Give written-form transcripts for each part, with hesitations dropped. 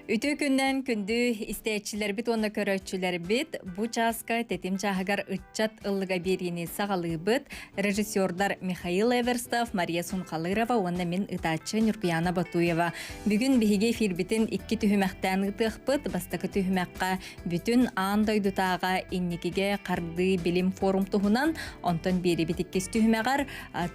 Үтүө күннэн күндү истээччилэрбит уонна көрөөччүлэрбит бу чааска тэтим чааһыгар ыччат ыллыга биэриини саҕалыыбыт. Режиссердар Михаил Эверстов, Мария Сунхалырова уонна мин ытааччы Нюркуяна Батуева. Бүгүн биһиги эфирбитин икки түһүмэхтээн ыытыахпыт. Бастакы түһүмэххэ бүтүн аан дойдутааҕа инникигэ хардыы билим форум туһунан, онтон биэрибит иккис түһүмэҕэр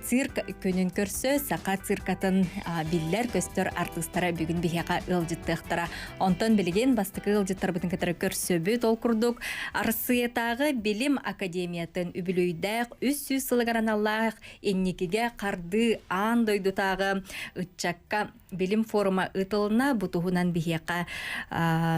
цирк күнүн көрсө саха циркатын биллэр-көстөр артыыстара бүгүн биһиэхэ ыалдьыттыахтара. Онтон билигин бастакы ыалдьыттарбытын кытары көрсөбүт. Ол курдук Арассыыйатааҕы билим академиятын үбүлүөйдээх 300 сылыгар аналлаах инникигэ хардыы аан дойдутааҕы ыччакка билим форума ыытылынна. Бу туһунан биһиэхэ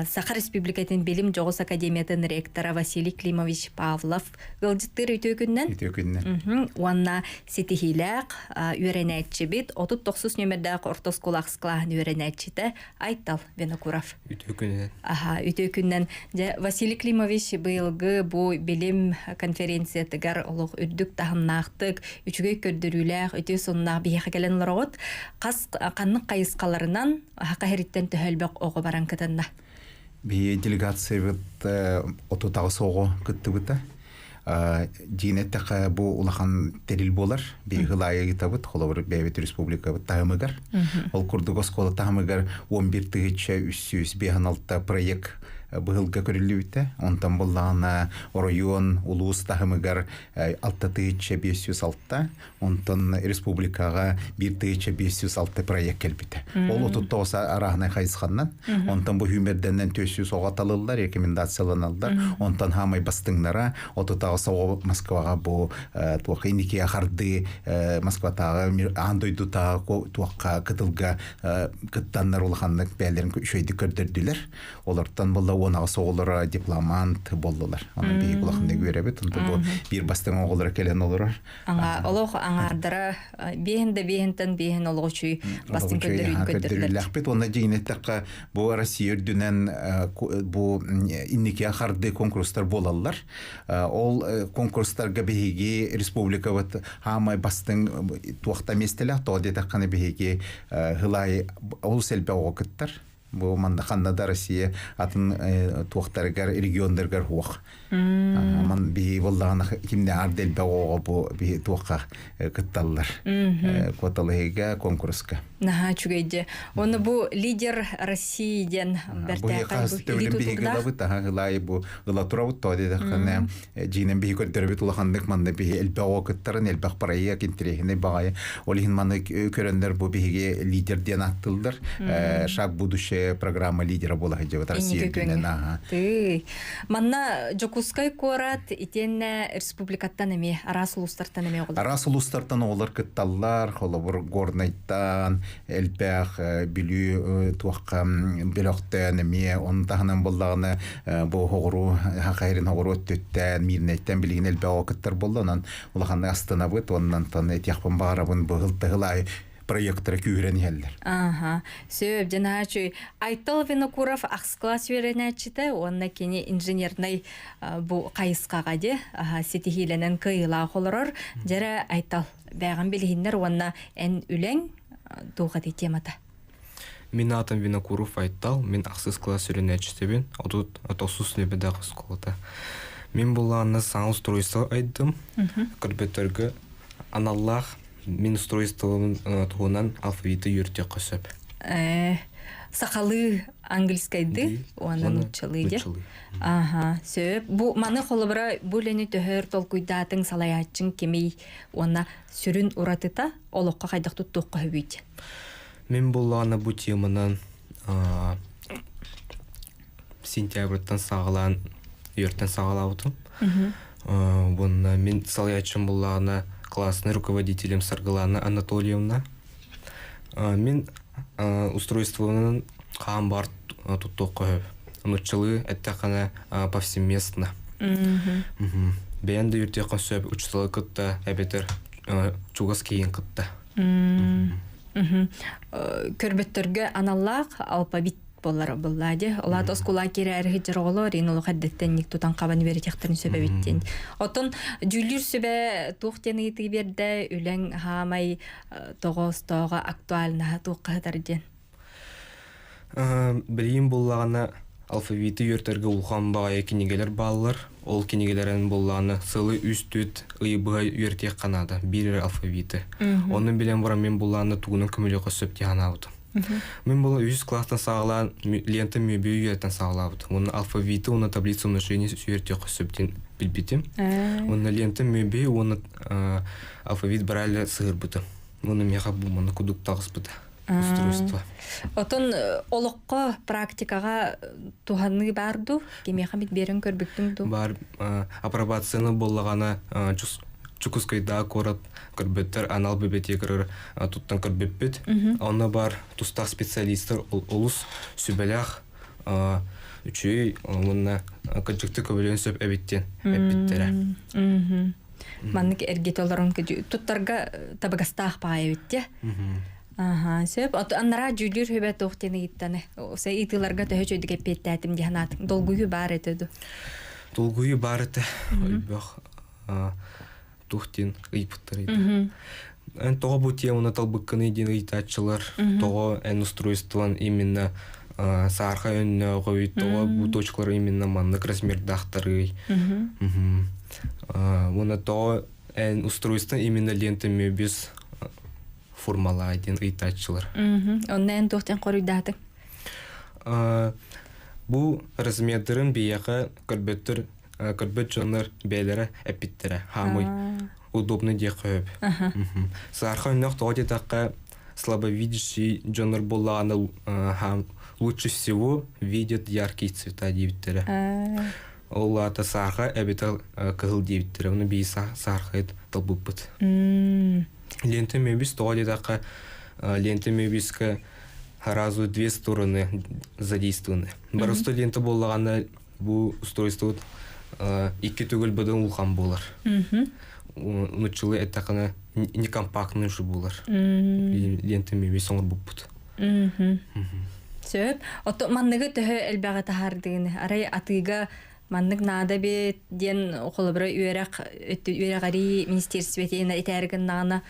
Саха Республикатын билим дьоҕус академиятын ректора Василий Климович Павлов ыалдьыттыыр үтүө күннэн. Үтүө күннэн. Уонна ситиһиилээх үөрэнээччибит 39 нүөмэрдээх орто оскуола ахсыс кылааһын үөрэнээччитэ Айтал Винокуров. Үтүө күнүнэн. Аха, үтүө күннэн. Дьэ, Василий Климович быйылгы бу билим конференциятыгар олох үрдүк таһымнаахтык, үчүгэй көрдөрүүлээх, үтүө сонуннаах биһиэхэ кэлэн олороҕут. Хас ханнык хайысхаларынан хаха иһириттэн төһө элбэх оҕо баран кытынна? Биһи делегациябыт 38 оҕо кыттыбыта. Дьиин эттэххэ бу улахан тэрил буолар. Биһиги ылаайы ыытабыт, холобур бэйэбит республикабыт таһымыгар. Ол курдук оскуола таһымыгар 11 тыһыынча 356 проект быһылга көрүллүбүтэ. Онтон буллаҕына оройуон, улуус таһымыгар 6 506, онтон республикаҕа 1506 проект кэлбитэ. Ол 39 арааһынай хайысханнан. Онтон бу хүмэрдэнэн 400 оҕо талыллар, рекомендацияланаллар. Онтон хаамай бастыҥнара 38 оҕо Москваҕа бу туохха инникигэ хардыы Москватааҕы аан дойдутааҕы туохха кытылга кыттаннар улаханнык бэйэлэрин үчүгэйдик көрдөрдүлэр. Олортон буолла 18 оҕолоро дипломант буоллулар. Онон биһиги улаханнык үөрэбит. Онтон бу биир бастыҥ оҕолоро кэлэн олорор. Аңа олох аҥаардара биэһин да биэһинтэн биэһин олох үчүй бастыҥ көрдөрүүнү көрдөрдүлэр. Көрдөрүүлээхпит уонна дьиҥин эттэххэ бу Россия үрдүнэн бу инники хардыы конкурстар буолаллар. Ол конкурстарга биһиги республикабыт хаамай бастыҥ туохта миэстэлээх тоҕо диэтэххинэ биһиги хылай олус элбэх оҕо кыттар. Бу манна ханна да Россия атын туохтарыгар региондарыгар хуох. Ман биһи боллаҕына кимнээҕэр да элбэх оҕо бу биһи туохха кытталлар. Куоталаһыыга конкурска. Наһаа үчүгэй дьэ. Оны бу лидер России диэн бэртээхэй бу илии тутуурдаах. Таһа ылай бу ыла турабыт то диэтэххинэ дьиинэн биһи көрдөрөбүт улаханнык манна биһи элбэх оҕо кыттарын элбэх проект интэриэһинэй баҕайы ол иһин манна көрөннөр бу биһиги лидер диэн ааттыыллар шаг будущее программа лидера буола сылдьыбыт Россия үрдүнэн ааха Манна Дьокуускай куорат итиэннэ республикаттан эмиэ араас улуустартан эмиэ оҕолор араас улуустартан оҕолор кытталлар холобур Горнайтан элбэх Бүлүү туохха бөлөхтөөн эмиэ ону таһынан буоллаҕына бу оҕуру хахайрын оҕуру өттүттэн Миирнэйтэн билигин элбэх оҕо кыттар буолла онон улаханнык астынабыт уонна онтон этиэхпин баҕарабын бу һыл аайы проекттара күүһүрэн иһэллэр. Аха. Сөп, дьанаачуй. Айтал Винокуров ахс класс үөрэнээччитэ уонна кини инженернай бу хайысхаҕа де ситиһиилэнэн кыайыылаах олорор. Дьэрэ Айтал бэҕин билиһиннэр уонна эн үлэҥ туох этэй темата? Мин аатым Винокуров Айтал, мин ахсыс класс үөрэнээччитэбин, отут отосус нөбөдөөх оскуолата. Мин булаанна саҥа устройство айдым, көрбөттөргө аналлаах мин устройствобун туһунан алфавиты үөртүөххэ сөп. Сахалыы английскайды уонна нууччалыы дьэ. Аха, сөп. Бу маны холобура бу үлэни төһөр толкуйдаатыҥ салайааччыҥ кимий уонна сүрүн уратыта олоххо хайдах туттуохха сөбүй? Мин буллаҕына бу теманан сентябрьтан саҕалаан үөртэн саҕалаабытым. Уонна мин салайааччым буллаҕына классный руководителем Саргылана Анатольевна. Мин устройствонан хаан бар туттуохха сөп. Нуччалыы эттэххинэ повсеместно. Бэйэн да үөртүөххэ сөп учууталы кытта эбэтэр чугас киһин кытта. Көрбөттөргө аналлаах алфавит боллар булла ди. Олаат оскула кирээр хиджер оҕолор ин олох эрдэттэн тутан хабан үөрэтиэхтэрин сөбө биттин. Оттон дьүүллүүр сүбэ туох диэн ыйытыы биэрдэ үлэҥ хаамай тоҕоостооҕо актуальнаһа туохха сытар диэн. Билигин буллаҕына алфавиты үөртэргэ улахан баҕайы кинигэлэр бааллар. Ол кинигэлэрин буллаҕына сылы үс-түөрт ыйы быһа үөртиэххэ наада биир эрэ алфавиты. Ону билэн баран мин буллаҕына тугунан көмөлүөххэ сөп дии санаабытым. Мин була үһүс класстан саҕалаан лента мүбү үөрэтэн саҕалаабытым. Уонна алфавиты уонна таблица умножения үөртүөххэ сөп диэн билбитим. Уонна лента мүбү уонна алфавит Брайля сыһырбытым. Уонна миэхэ бу манна кудук таҕыспыта устройство. Отон олоххо практикаҕа туһаныы баар дуу? Кимиэхэ бит биэрэн көрбүттүҥ дуу? Бар апробацияны буоллаҕына Чукускайдаа куорат көрбөттөр анал библиотекалар туттан көрбүппүт. Онно бар тустаах специалистар олус сүбэлээх үчүгэй уонна кырдьыкты көбөлүөн сөп эбит диэн эппиттэрэ. Маннык эргит олорон туттарга табыгастаах баҕайы эбит дии. Аха, сөп. Аннараа дьүүллүүр сүбэ туох диэн ыйыттаны? Се ыйытыыларга төһө үчүгэйдик эппиэттээтим дии санаатыҥ. Долгуйуу баар этэ ду? Долгуйуу баар этэ. Өлбөх туох диэн ыйыппыттар ыйда. Эн тоҕо бу теманы талбыккыный диэн ыйытааччылар, тоҕо эн устройствон именно саарха өннөөҕүй, тоҕо бу точкалар именно маннык размердаахтарый. Уонна тоҕо эн устройствон именно лента Мөбиус формалаа диэн ыйытааччылар. Онно эн туох диэн хоруйдаатыҥ? Бу размердарын биһиэхэ көрбөттөр көрбөт дьоннор бэйэлэрэ эппиттэрэ хаамый удобно диэххэ сөп. Саарха өннөх тоҕо диэтэххэ слабовидящий дьоннор буоллаҕына лучше всего видят яркие цвета диэбиттэрэ. Ол аата саарха эбэтэр кыһыл диэбиттэрэ. Ону бии саархайыт талбыппыт. Лента Мөбүс тоҕо диэтэххэ лента Мөбүскэ сразу две стороны задействованы. Барыста лента буоллаҕына бу устройствобут икки төгүл быдан улахан буолар. Нуччалыы эттэххинэ некомпактный уже буолар. Лента Мөбүс оҥорбуппут. Сөп. Ото манныгы төһө элбэҕи таһаардыгын? Арай атыыга маннык наада бит диэн холобура үөрэх үөрэҕэрии министиэристибэтин итээри гыннаҕына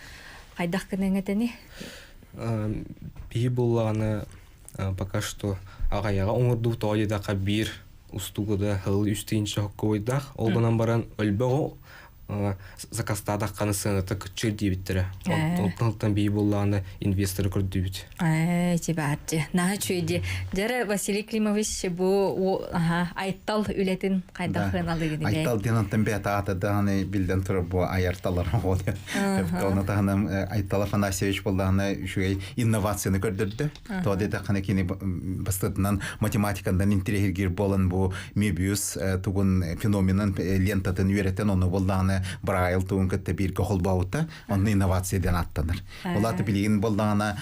хайдах гыныҥ этэни? Биһи буоллаҕына пока что аҕайаҕа оҥордубут тоҕо диэтэххэ биир устууга да хыл үс тыһыынча хоккобойдаах ол гынан баран өлбөҕү заказтаатаххына сыаната кыччыыр диэбиттэрэ. Онтон бии буоллаҕына инвесторы көрдүүбүт. Ээ, тибаатчы. Наһаа үчүгэй Дьэрэ Василий Климович бу Айтал үлэтин хайдах сыаналыыгын Айтал диэн антан бэйэтэ аата даҕаны биллэн турар бу айар-талар оҕо диэн. Оны таһынан Айтал Афанасьевич буоллаҕына үчүгэй инновацияны көрдөрдө. Тоҕо диэтэххинэ кини бастатынан математикандан интириэһиргиир буолан бу Мебиус тугун феноменын лентатын үөрэтэн ону буоллаҕына Брайл тугун кытта бииргэ холбообута онно инновация диэн ааттанар. Ол аата билигин буоллаҕына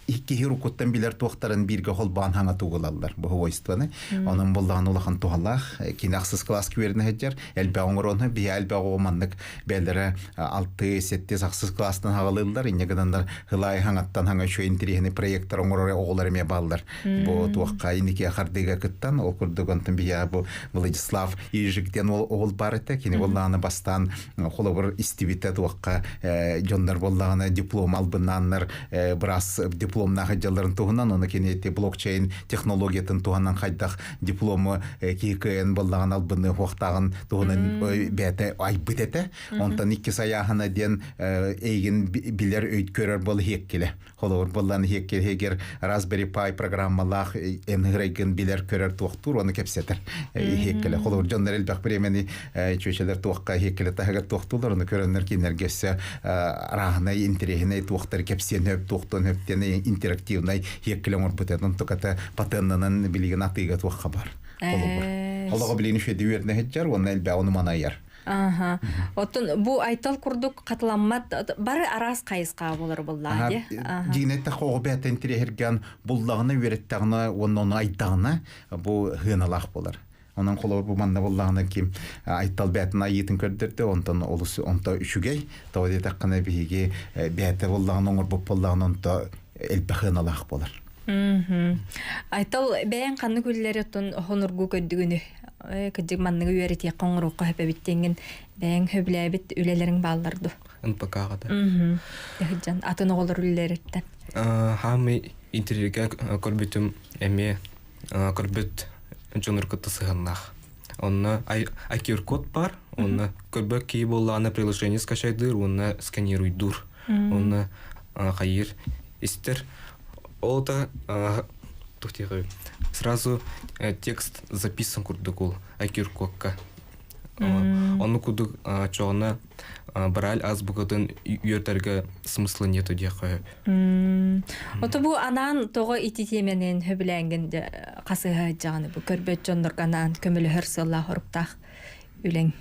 икки уруккуттан билэр туохтарын бииргэ холбоон хаҥа тугулаллар бу свойствоны. Онон буоллаҕына улахан туһалаах кини ахсыс класс үөрэнэ сылдьар элбэх оҥоруону биһи элбэх оҕо маннык бэйэлэрэ алты сэттис ахсыс класстан хаҕалыыллар инньэ гынаннар ылай хаҥаттан хаҥа үчүгэй интэриэһинэй проекттар оҥорор оҕолор эмиэ бааллар бу туохха инники хардыыга кыттан ол курдук онтон биһиэхэ бу Владислав Ижик диэн оҕол баар этэ кини буоллаҕына бастаан холобур истибитэ туохха дьоннор буоллаҕына диплом албыннааннар быраас дипломнаах дьалларын туһунан ону кини блокчейн технологиятын туһанан хайдах диплому киһи кыайан буоллаҕына албынныа хуохтааҕын туһунан бэйэтэ айбыт этэ. Онтон иккис айааһына диэн эйигин билэр өй көрөр бол иһиэккилэ. Холобур буоллан иһиэккилэһигэр Raspberry Pi программалаах эн ыһырайгын билэр көрөр туохтуур оны кэпсэтэр иһиэккилэ. Холобур дьоннор элбэх времени чүөчэлэр туохка иһиэккилэ таһыгар туохтуулар оны көрөннөр кинилэргэ өссө арааһынай интэриэһинэй туохтары кэпсиэн хөп туохтуон хөп диэн интерактивнай иһиэккилэ оҥорбут этэ. Онтуката патеннанан билигин атыыга туохха бар. Холобур. Олоҕо билигин үчүгэйдик үөрэнэ сылдьар уонна элбэҕи ону манайар. Аха. Оттон бу айтал курдук хатыламмат бары араас хайысха болар буллаа дии. Дьиҥнэттэх оҕо бэйэтэ интириэһиргээн буллаҕына үөрэттэҕинэ уонна ону айдаҕына бу сыаналаах буолар. Онон холобур бу манна буллаҕына ким айтал бэйэтин айыытын көрдөрдө, онтон олус онто үчүгэй. Тоҕо диэтэххинэ биһиги бэйэтэ буллаҕына оҥорбут буоллаҕына онто элбэх сыаналаах буолар. Айтал бэйэҥ ханнык үлэлэри оттон хонургуу көрдүгүнүй? Кырдьык манныгы үөрэтиэххэ оҥоруохха сөп эбит диэҥҥин бэйэҥ сөбүлээбит үлэлэриҥ бааллар дуо? НПК-ҕа да. Дьан атын оҕолор үлэлэриттэн. Хаамый Интириэһиргээн көрбүтүм эмиэ көрбүт дьоннор кытта сыһыаннаах. Онно QR-код бар, онно көрбөт киһи буоллаҕына приложение скачайдыыр уонна сканируйдуур. Онно хайыыр истэр. Ол да сразу текст записан курдук ол QR-кодка. Онну курдук чоҕуна Брайль азбукатын үөртэргэ смысла нету диэххэ сөп. Ото бу анаан тоҕо ити тиэмэнэн хөбүлээнгин хасыһа сылдьаҕын бу көрбөт дьоннорго анаан көмөлөһөр сыаллаах оруктаах үлэҥ.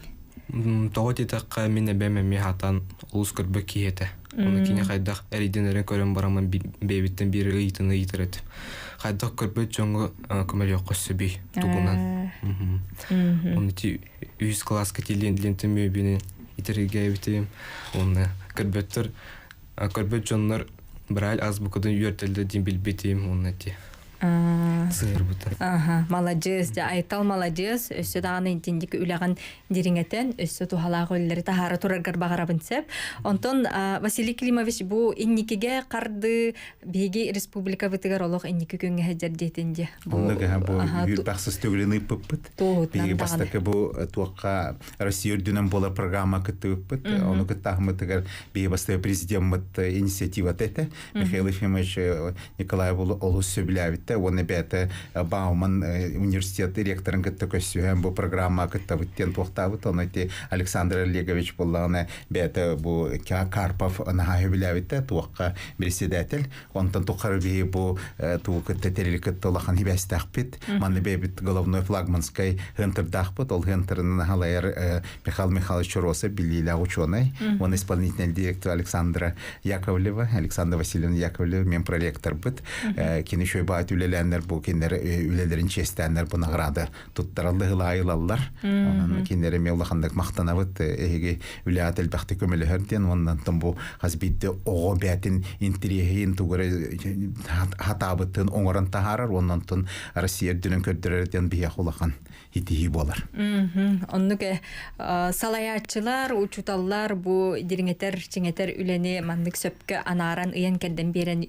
Тоҕо диэтэххэ мин эбэм эмиэ хатан олус көрбөт киһи этэ. Оны кини хайдах эрийдэнэрин көрөн бараммын бэйэбиттэн биир ыйытыны ыйытар этим. Хайдах көрбөт дьоҥҥо көмөлөөххө сөбүй тугунан. Оны ти үһүс кылааска тиийэн лентэмүөбүнү итэргээбитим уонна көрбөттөр көрбөт дьоннор Брайль азбукатын үөртэллэр диэн билбитим уонна ти сыһырбыта. Аха, маладьыас, дьэ Айтал маладьыас, өссө даҕаны интиндик үлэҕин дириҥэтэн, өссө туһалаах үлэлэри таһаара тураргар баҕарабын сөп. Онтон Василий Климович бу инникигэ харды биһиги республикабытыгар олох инники күҥҥэ сылдьар диэтин дьэ. Оннук бу үүрбэхсис төгүлүн ыыппыппыт. Биһиги бастакы бу туохха Россия үрдүнэн буолар программа кыттыбыппыт. Ону кыттаахмытыгар биһиги бастакы президеммыт инициативата этэ. Михаил Ефимович Николаев олус сөбүлээбиттэ. Уонна бэйэтэ Бауман университет ректорын кытта көрсүһэн бу программа кыттабыт диэн туохтаабыт. Ону ити Александр Олегович буоллаҕына бэйэтэ бу Карпов наһаа сөбүлээбиттэ туохха председатель. Онтон тухары биһи бу тугу кытта тэрили кытта улахан хибээстээхпит. Манна бэйэбит головной флагманскай хынтырдаахпыт. Ол хынтырын халайар Михаил Михайлович Чоросов биллиилээх ученый. Он исполнительный директор Александра Яковлева, Александра Васильевна Яковлева мен проректорбыт. Кини шөй баат үлэлээннэр бу кинилэр үлэлэрин чиэстээннэр бу награда туттараллы ылаайылаллар. Онон кинилэри эмиэ улаханнык махтанабыт эһиги үлэҕит элбэхтик көмөлөһөр диэн уонна онтон бу хас биирдии оҕо бэйэтин интэриэһин тугу эрэ хатаабытын оҥорон таһаарар уонна онтон Россия үрдүнэн көрдөрөр диэн биһиэхэ улахан итиһии буолар. Оннук салайааччылар, учууталлар бу дириҥэтэр, чиҥэтэр үлэни маннык сөпкө анааран ыйан кэрдэн биэрэн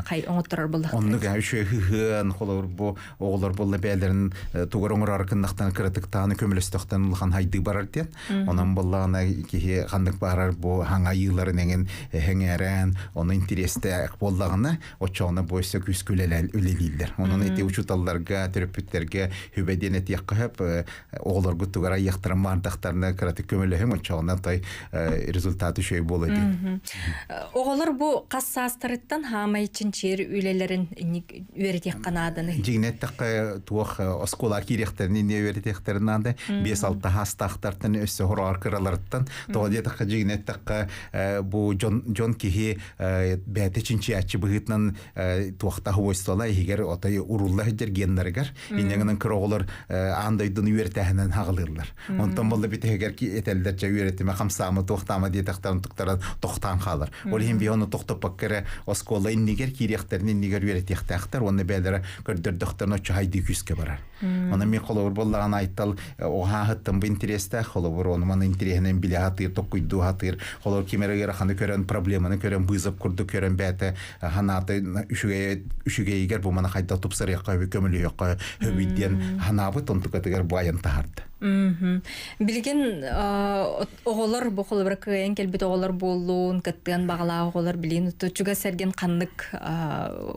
хай оҥотторор буоллахтара. Оннук үчүгэй хыһыан холобур бу оҕолор буолла бэйэлэрин тугар оҥорор кыннахтан кыратыктааны көмөлөстөхтөн улахан хайдыы барар диэн. Онон буоллаҕына киһи ханнык баарар бу хаҥайыыларын эҥин эһэҥээрэн ону интириэстээх буоллаҕына оччоҕуна бу өссө күүскэ үлэлииллэр. Онон ити учууталларга, төрөппүттэргэ сүбэ диэн этиэххэ сөп оҕолоргут тугар айыахтарын маардахтарына кыратык көмөлөһүҥ оччоҕуна той результат үчүгэй буолуо диэн. Оҕолор бу хас саастарыттан хаамай чинчийэр үлэлэрин үөрэтиэххэ нааданы? Дьиҥинэ эттэххэ туох оскуола киириэхтэрин инниэ үөрэтиэхтэрин наада. 5-6 саастаахтартан өссө хороҕор кыраларыттан. Тоҕо диэтэххэ дьиҥинэ эттэххэ бу дьон дьон киһи бэйэтэ чинчийээччи быһыытынан туохта свойствола иһигэр отой урулла сылдьар геннарыгар инньэ гынан кыра оҕолор аан дойдуну үөрэтээһинэн хаҕылыыллар. Онтон болла бүтэһигэр этэллэр чэ үөрэтимэ хамсаама туохтаама диэтэхтэрин туктаран тохтоон хаалар. Ол иһин биһи ону тохтоппокко эрэ оскуола иннигэр киириэхтэрин иннигэр үөрэтиэхтээхтэр уонна бэйэлэрэ көрдөрдөхтөрүнэ оччо хайдыы күүскэ барар. Онон мин холобур буоллаҕына Айтал оҕаһаһыттан бу интэриэстээх холобур ону маны интэриэһинэн билэ сатыыр, токкуйдуу сатыыр. Холобур ким эрэ ыараханы көрөн, проблеманы көрөн, быызап курдук көрөн бэйэтэ ханаата үчүгэй үчүгэйигэр бу маны хайдах тупсарыахха өбү көмөлөһүөххэ өбүй диэн ханаабыт онтукатыгар бу айан таһаарда. Билигин оҕолор бу холобура кыайан кэлбит оҕолор буоллун, кыттыан баҕалаах оҕолор билигин чугас эргин ханнык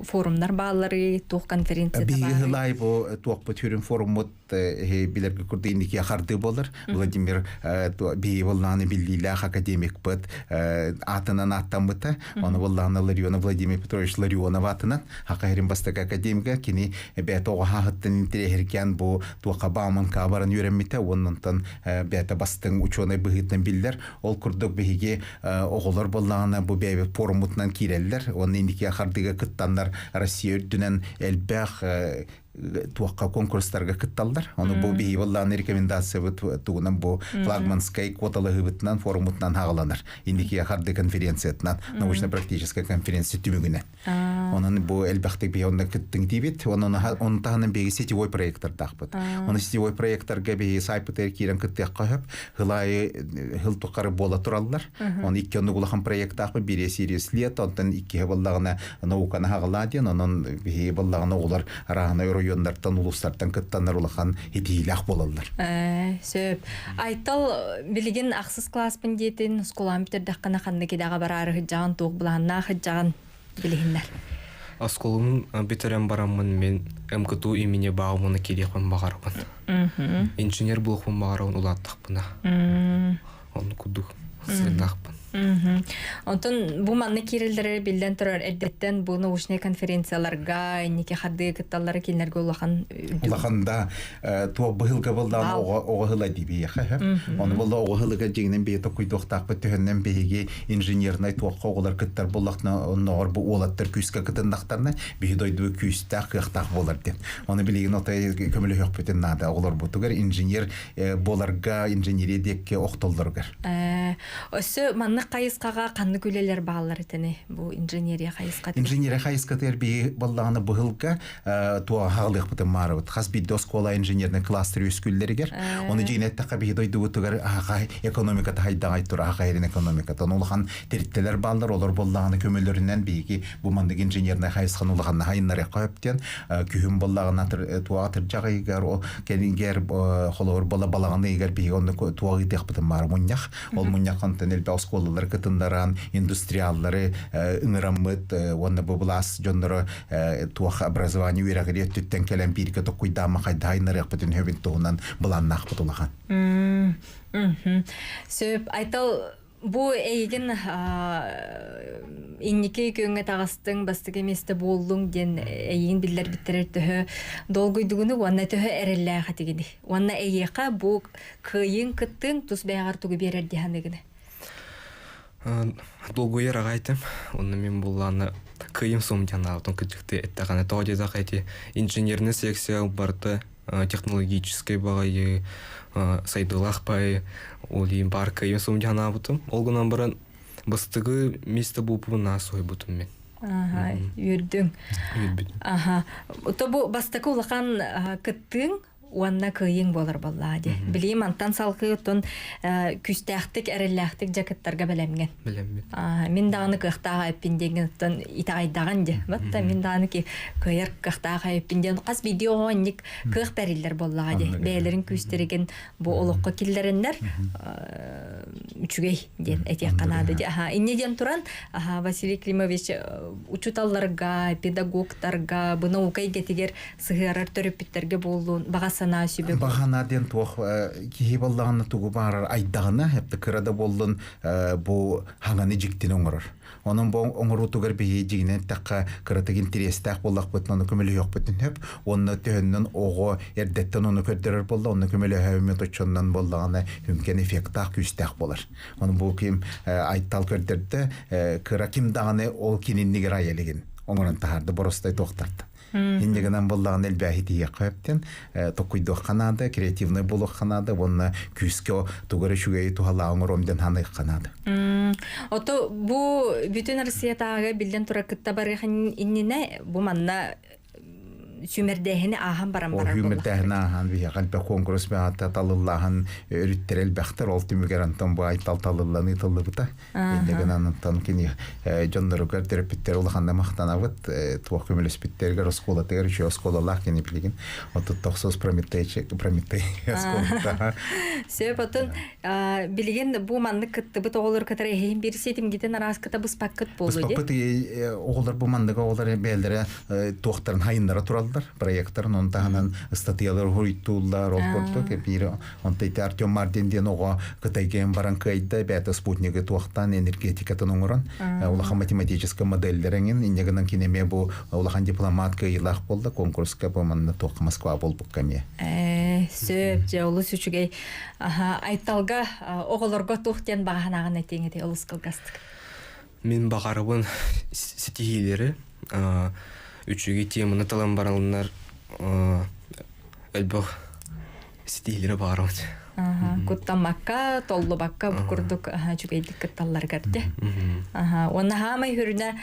форумнар баалларый, туох конференцията Биһиги хылай бу туохпут хүрүн форуммут билэргэ курдук инники хардыы буолар. Владимир биһиги боллааны биллиилээх академикпыт аатынан ааттаммыта. Оны боллааны Ларионов Владимир Петрович Ларионов аатынан Хака бастакы академига кини бэйэтэ оҕо хаһыттан интэриэһиргээн бу туохха бааман каабаран үөрэммитэ уоннантан бэйэтэ бастыҥ учуонай быһыытынан биллэр. Ол курдук биһиги оҕолор буоллаҕына бу бэйэбит форуммутунан киирэллэр. Уонна инники хардыыга кыттаннар Россия үрдүнэн элбэх туохха конкурстарга кытталлар. Ону бу биһи буоллаҕына рекомендациябыт тугунан бу флагманскай квоталаһыыбытынан форуммутунан хаҕаланар. Инники харды конференциятынан научно-практическая конференция түмүгүнэн. Онон бу элбэхтик биһи онно кыттыҥ диибит. Онон оны таһынан биһиги сетевой проекттардаахпыт. Оны сетевой проекттарга биһиги сайпытыгар киирэн кыттыахха сөп. Хыл аайы хыл тухары буола тураллар. Оны икки оннук улахан проекттаахпыт. Биирэ Сириус лет, онтон иккиһэ буоллаҕына науканы хаҕалаа диэн. Онон биһиги буоллаҕына оҕолор арааһынай оройуоннартан, улуустартан кыттаннар улахан итиилээх буолаллар. Сөп. Айтал билигин ахсыс класспын диэтин, оскуолаҕын бүтэрдэххинэ ханнык идэҕэ бараары сылдьаҕын, туох былааннаах сылдьаҕын билиһиннэр. Оскуолабын бүтэрэн бараммын мин МКТУ имени Баумана киириэхпин баҕарабын. Инженер буолуохпун баҕарабын улааттахпына. Оннук курдук сыаллаахпын. Онтон бу манна киирэллэрэ биллэн турар эрдэттэн бу научнай конференцияларга инники хардыы кытталлара кинилэргэ улахан Улахан да туох быһылга былдаан оҕо ыла дибиэхэ Ону болла оҕо ыһылыга дьиҥинэн биһи токуйдуохтаахпыт төһөннөн биһиги инженернай туохха оҕолор кыттар буоллахтына оннооҕор бу уолаттар күүскэ кытыннахтарына биһи дойду күүстээх кыахтаах буолар диэн. Ону билигин отой көмөлөһүөхпүтүн наада оҕолорбутугар инженер буоларга инженерия диэкки охтоллоругар. Өссө маннык хайысхаҕа ханнык үлэлэр бааллар этини бу инженерия хайысхатыгар? Инженерия хайысхатыгар биһи баллаҕына быһылга туоҕа хаалыахпытын маарыбыт. Хас биирдэ оскуола инженерный кластер үөскүүллэригэр. Оны дьиҥин эттэххэ биһи дойдубутугар аха экономиката хайдаҕай тур аха эрин экономиката. Улахан тэрилтэлэр бааллар, олор боллаҕына көмөлөрүнэн биһиги бу маннык инженерный хайысханы улаханна хайыннарыахха өптен күһүн боллаҕына туоҕа тырдьах ыйыгар кэлингер холобур бола балаҕан ыйыгар биһиги онно туох ыытыахпытын баар мунньах. Ол мунньаххантан элбэх оскуолалары кытыннаран, индустриаллары ыҥыраммыт уонна бу былаас дьонноро туох образование үөрэҕири өттүттэн кэлэн бииргэ токкуйдаама хайдаһайнарыахпытын хөбүн туһунан былааннаахпыт улахан. Сөп, Айтал бу эйигин инники күөҥҥэ таҕыстыҥ, бастакы миэстэ буоллуҥ диэн эйигин биллэрбиттэрэр төһө долгуйдугуну уонна төһө эрэллээх этигини? Уонна эйиэхэ бу кыайыыҥ кыттыыҥ тус бэйэҕэр тугу биэрэр дии саныыгыный? Долгуйар аҕайтым. Онно мин буллааны кыайым суом диэн аабытым кырдьыкты эттэҕинэ тоҕо диэтэххэ ити инженерный секция барыта технологическай баҕайы сайдыылаах баҕайы ол иһин баар кыайым суом диэн аабытым. Ол гынан баран бастакы место буолбуппун наа соһуйбутум мин. Аха, үөрдүҥ. Үөрбүтүм. Аха. То бу бастакы улахан кыттыыҥ уонна кыайыҥ буолар буоллаа дии. Билии мантан салгыы оттон күүстээхтик, эрэллээхтик дьэ кыттарга бэлэмҥин. Бэлэммин. Мин даҕаны кыахтаах эппин диэҥҥин оттон итэҕэйдэҕин дии. Батта мин даҕаны кыайар кыахтаах эппин диэн хас биирдии оҕо инник кыах бэриллэр буоллаҕа дии. Бэйэлэрин күүстэригин бу олоххо киллэрэннэр үчүгэй диэн этиэххэ наада дии. Аха, инньэ диэн туран, аха, Василий Климович учууталларга, педагогтарга, бу наука эйгэтигэр сыһыарар төрөппүттэргэ буоллун баҕа санаа сүбэ Баҕа диэн туох киһи буоллаҕына тугу баарар айдаҕына эппи кыра да буоллун бу хаҥаны дьиктини оҥорор. Онон бу оҥоруутугар биһи дьиҥинэн эттэххэ кыратык интэриэстээх буоллахпытына ону көмөлөһүөхпүтүн сөп. Уонна төһөннөн оҕо эрдэттэн ону көрдөрөр буолла, онно көмөлөһөөммүт оччоннон буоллаҕына хүмкэн эффектаах күүстээх буолар. Ону бу ким Айтал көрдөрдө, кыра ким даҕаны ол кининнигэр айа илигин оҥорон таһаарды боростой туохтарта. Инньэ гынан буоллаҕына элбээһи тиийиэххэ сөптөн, токкуйдуохха наада, креативнай буолуохха наада уонна күүскэ тугу эрэ үчүгэйи туһалааҕы оҥоруом диэн саныахха наада. Ото бу бүтүн Россиятааҕы биллэн турар кытта барыах иннинэ бу манна сүүмэрдээһини ааһан баран барар Сүүмэрдээһини ааһан биһиэхэ элбэх куонкурус бэҕэттэ талыллааһын өрүттэрэ элбэхтэр ол түмүгэр антон бу айтал талыллан ыытыллыбыта. Инньэ гынан онтон кини дьонноругар төрөппүттэр улаханна махтанабыт туох көмөлөспүттэригэр оскуолатыгар үчүгэй оскуолалаах кини билигин 39 Прометей Прометей оскуолата. Сөп отун билигин бу маннык кыттыбыт оҕолор кытары эһиин бир ситимгитин арааскыта быспаккыт буолу ди. Быспаппыт оҕолор бу маннык оҕолор бэйэлэрэ туохтарын хайыннара тураллар проекттарын он таһынан ыстатыйалар уруйтууллар ол курдук биир Онто ити Артем Мардин диэн оҕо Кытайга баран кыайда, бэйэтэ спутнигы туохтаан энергетикатын оҥорон, улахан математическай моделлэр эҥин, инньэ гынан кини эмиэ бу улахан дипломат кыайыылаах буолла, конкурска бу манна туохха Москва буолбукка эмиэ. Сөп, дьэ олус үчүгэй. Айталга оҕолорго туох диэн баҕа санааҕын этиэҥ этэй олус кылгастык. Мин баҕарабын ситиһиилэри, үчүгэй теманы талан бараллар элбэх ситиһиилэри баҕарабын. Куттаммакка, толлубакка бу курдук үчүгэйдик кытталларыгар дьэ. Уонна хаамай хүрүнэ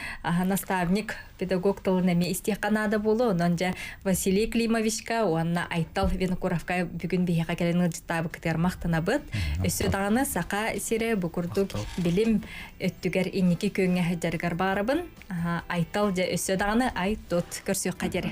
наставник, педагог тылын эмиэ истиэххэ наада буолуо. Онон дьэ Василий Климовичка уонна Айтал Винокуровка бүгүн биһиэхэ кэлэн ыалдьыттаабыккытыгар махтанабыт. Өссө даҕаны Саха сирэ бу курдук билим өттүгэр инники күөҥҥэ сылдьарыгар баарабын. Айтал дьэ өссө даҕаны ай-тут көрсүөххэ диэри.